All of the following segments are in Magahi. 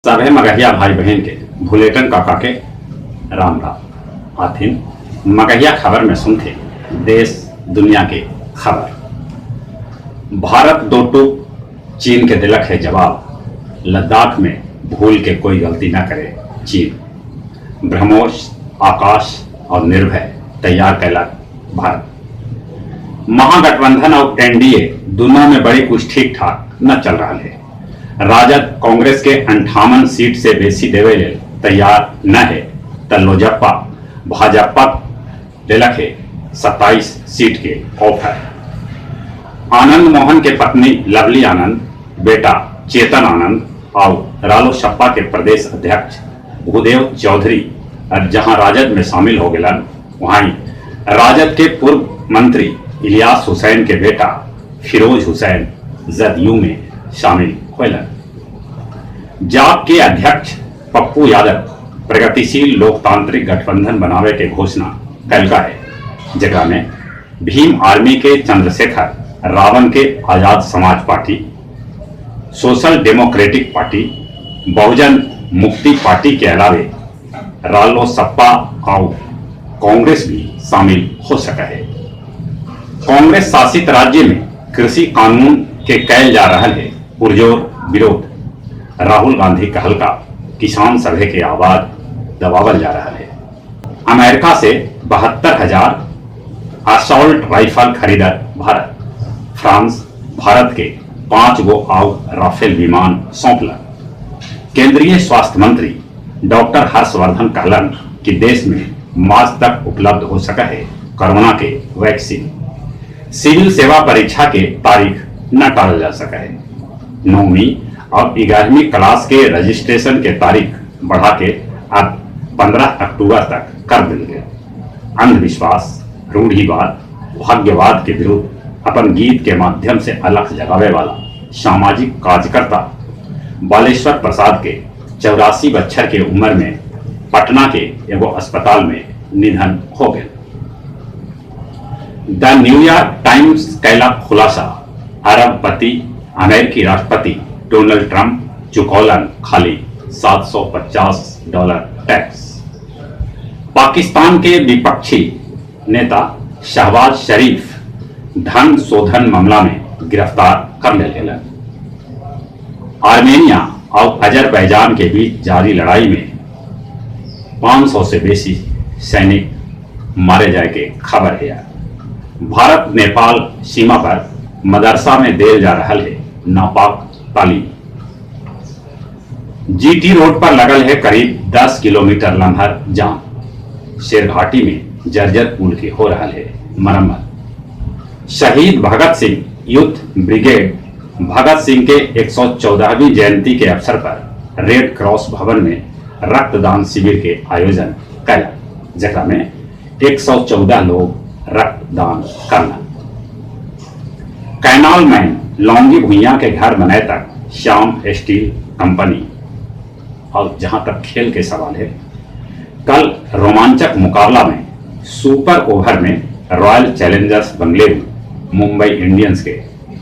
सभे मगहिया भाई बहिन के भुलेटन काका के राम राम। आथिन मगहिया खबर में सुनथे देश दुनिया के खबर। भारत दो टूक चीन के दिलक है जवाब, लद्दाख में भूल के कोई गलती न करे चीन। ब्रह्मोस, आकाश और निर्भय तैयार कैलक भारत। महागठबंधन और एनडीए दोनों में बड़ी कुछ ठीक ठाक न चल रहा है। राजद कांग्रेस के 58 सीट से बेसी देवे ले तैयार न है त लोजपा भाजपा दिलक है 27 सीट के ऑफर। आनंद मोहन के पत्नी लवली आनंद, बेटा चेतन आनंद और रालोसपा के प्रदेश अध्यक्ष भूदेव चौधरी जहां राजद में शामिल हो गलन, वहीं राजद के पूर्व मंत्री इलियास हुसैन के बेटा फिरोज हुसैन जदयू में शामिल होलन। जाप के अध्यक्ष पप्पू यादव प्रगतिशील लोकतांत्रिक गठबंधन बनावे के घोषणा कैलका है, जेकरा में भीम आर्मी के चंद्रशेखर रावण के Azad Samaj party, social democratic party, Bahujan Mukti party के अलावे रालोसपा और कांग्रेस भी शामिल हो सका है। कांग्रेस शासित राज्य में कृषि कानून के कैल जा रहा है पुरजोर विरोध। राहुल गांधी कहलका किसान सभा के आवाज दबावल जा रहा है। अमेरिका से 72,000 असॉल्ट राइफल खरीदत भारत। फ्रांस भारत के 5 गो आउ राफेल विमान सौंपलक। केंद्रीय स्वास्थ्य मंत्री डॉक्टर हर्षवर्धन कहलन कि देश में मार्च तक उपलब्ध हो सका है कोरोना के वैक्सीन। सिविल सेवा परीक्षा के तारीख न टालल जा सका है। 9वीं और 11वीं क्लास के रजिस्ट्रेशन के तारीख बढ़ा के अब 15 अक्टूबर तक कर दिल गया। अंधविश्वास, रूढ़िवाद, भाग्यवाद के विरुद्ध अपन गीत के माध्यम से अलख जगावे वाला सामाजिक कार्यकर्ता बालेश्वर प्रसाद के 84 बच्छर के उम्र में पटना के एगो अस्पताल में निधन हो गए। द न्यूयॉर्क टाइम्स कैला खुलासा, अरबपति अमेरिकी राष्ट्रपति डोनाल्ड ट्रंप चुकौलन खाली $750 टैक्स। पाकिस्तान के विपक्षी नेता शहबाज शरीफ धन शोधन मामला में गिरफ्तार कर ले गए। आर्मेनिया और अजरबैजान के बीच जारी लड़ाई में 500 से बेसी सैनिक मारे जाए के खबर है। भारत नेपाल सीमा पर मदरसा में देल जा रहा है नापाक तालीम। जीटी रोड पर लगल है करीब 10 किलोमीटर लम्हर जाम। शेरघाटी में जर्जर पुल की हो रहा है मरम्मत। शहीद भगत सिंह यूथ ब्रिगेड भगत सिंह के 114वीं जयंती के अवसर पर रेड क्रॉस भवन में रक्तदान शिविर के आयोजन कैला, जकरा में 114 लोग रक्तदान करना। कैनाल मैन लौंगी भुइया के घर बनाए तक श्याम स्टील कंपनी। और जहां तक खेल के सवाल है, कल रोमांचक मुकाबला में सुपर ओवर में royal Challengers Bengaluru Mumbai Indians के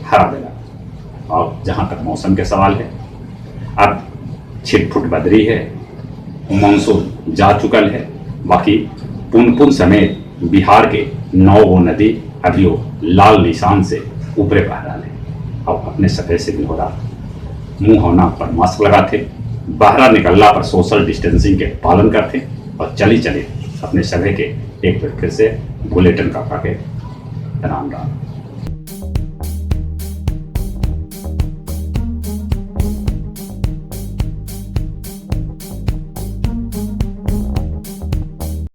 हरा दिला। और जहां तक मौसम के सवाल है, अब छिटफुट बदरी है, मानसून जा चुकल है। बाकी पुनपुन समेत बिहार के 9 गो नदी अभी लाल निशान से ऊपरे बह रहा है। और अपने सफे से भी हो रहा मुंह होना पर मास्क लगाते, बाहर निकलना पर सोशल डिस्टेंसिंग के पालन करते और चली चले अपने सभे के एक बार फिर से बुलेटिन काका के राम राम।